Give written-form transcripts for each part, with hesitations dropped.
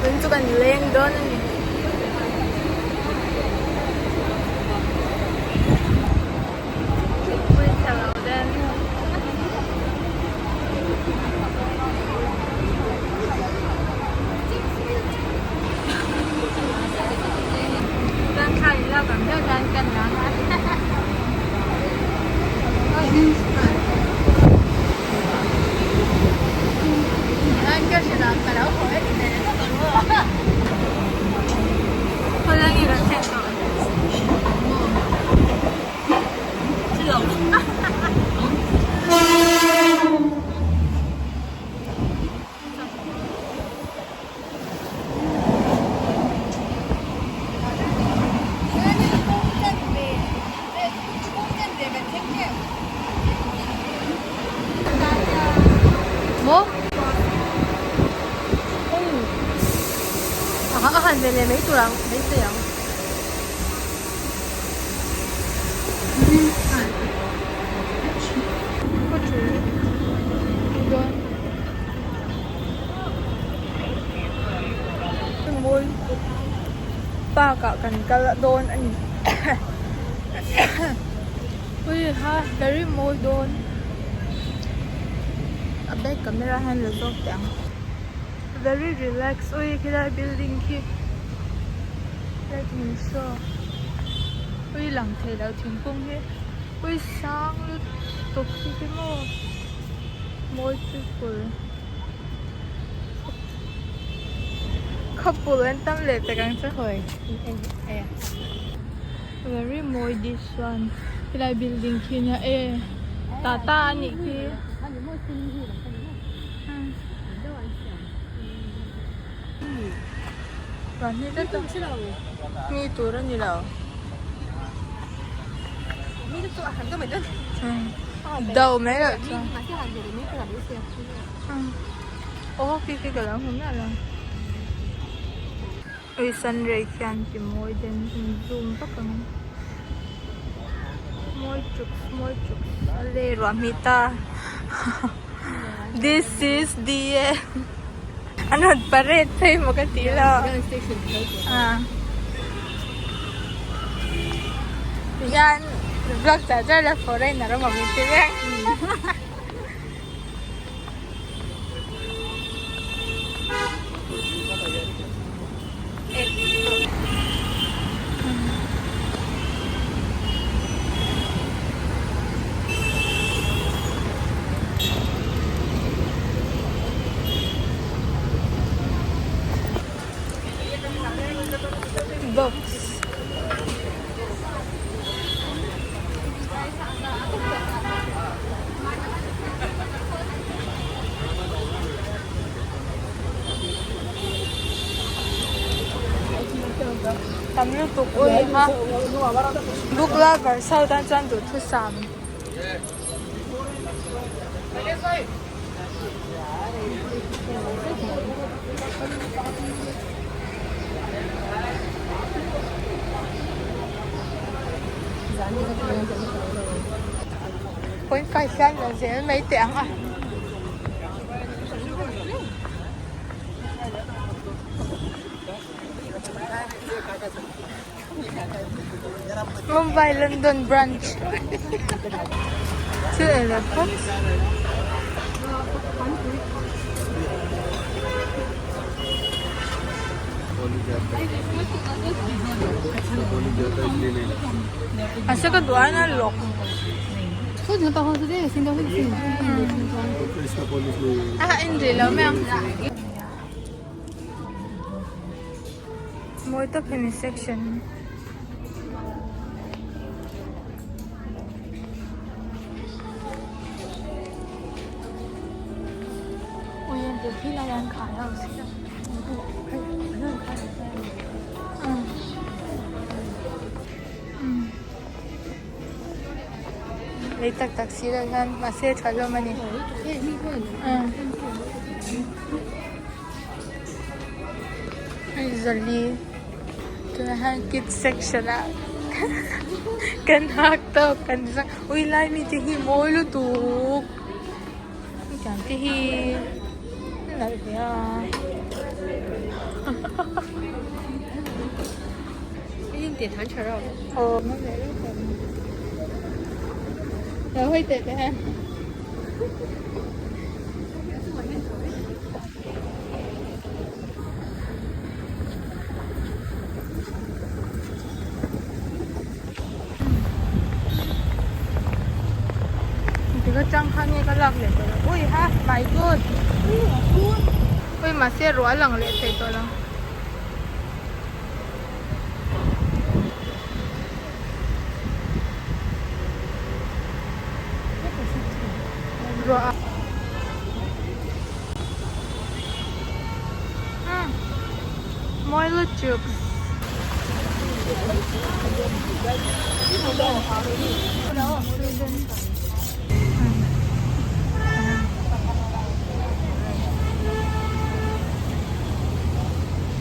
Tun chu kan leng dawn a ni. Thingpui tha lo den. Chuan thla in lak ang deuh hian kan lang a. Maw? A han ve leh mai tur ang beisei ang. Park ah kan kal dawn a ni ui ha very mawi dawn a back camera hian la zawk teh ang very relax ui khilai building khi let me show ui lang thei lo thingkung hi ui sang lutuk hi chu maw mawi triple. Khawpul an tam leh tak ang chu hawi very mawi this one helai building khi nia e tata a nih khi mi tur a ni lo do mai loh chuan. Aw khi khi ka lo hmu miah lo. Ui sun ray khian ti mawi den in zoom vak ang. Mawi chuk mawi chuk a le ruah hmih ta. This is the end. An rawn parade phei maw ka ti lo. Tihian vlog char char la foreigner awm ang inti reng. Books. Tam lutuk ui ha book lover ho tan chuan duhthusam. Point five hian la zel mai teh ang a. Mumbai London branch thil ei leh phawt. Mahse ka duh aiin a lawk. A en rih lo mai ang. Mawi tawp hemi section hi. Lei tak tak si loh hian mahse a tha hlawm a ni. Hei zali tunah hian kids section ah kan hak tawk kan zang ui lai mi te hi mawi lutuk hetiang te hi a nalh hle a. Tika chang kha nge ka lak leh tawh lo ui ha my god ui mahse ruah a lang leh thei tawh lo. Ruah a mawi lutuk.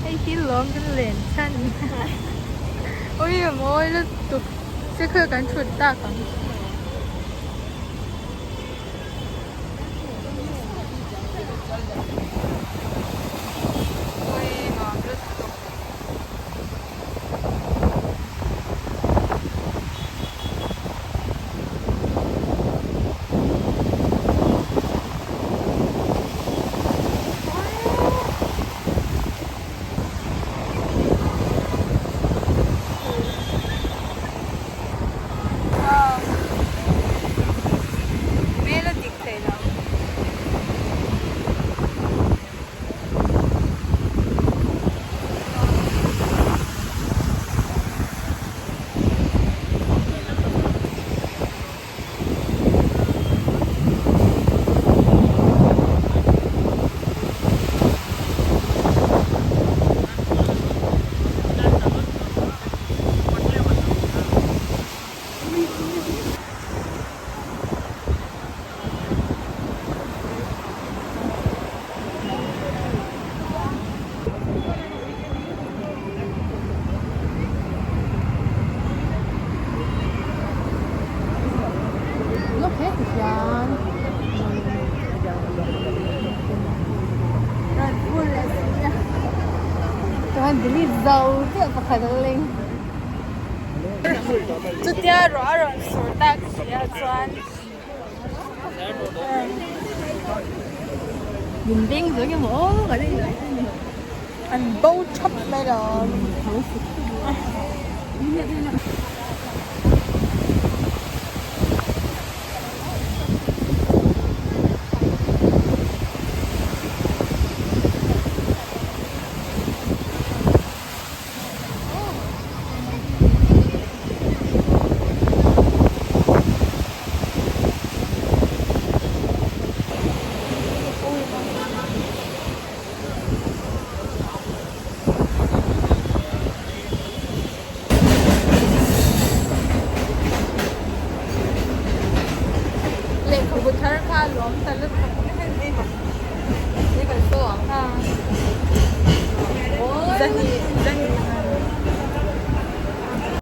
Hei hi lawm kan len chhan ui a mawi lutuk che kha kan thut tak ang. Ui nuam lutuk. Hmel a dik thei lo. Chuan delete zo chiah pakhat a leng. Chutia ruah a rawn sur tak si ah chuan Min beng zo nge maw aw ka ring An bo thap mai lo. Lehkhabu thar kha a lawm ta lutuk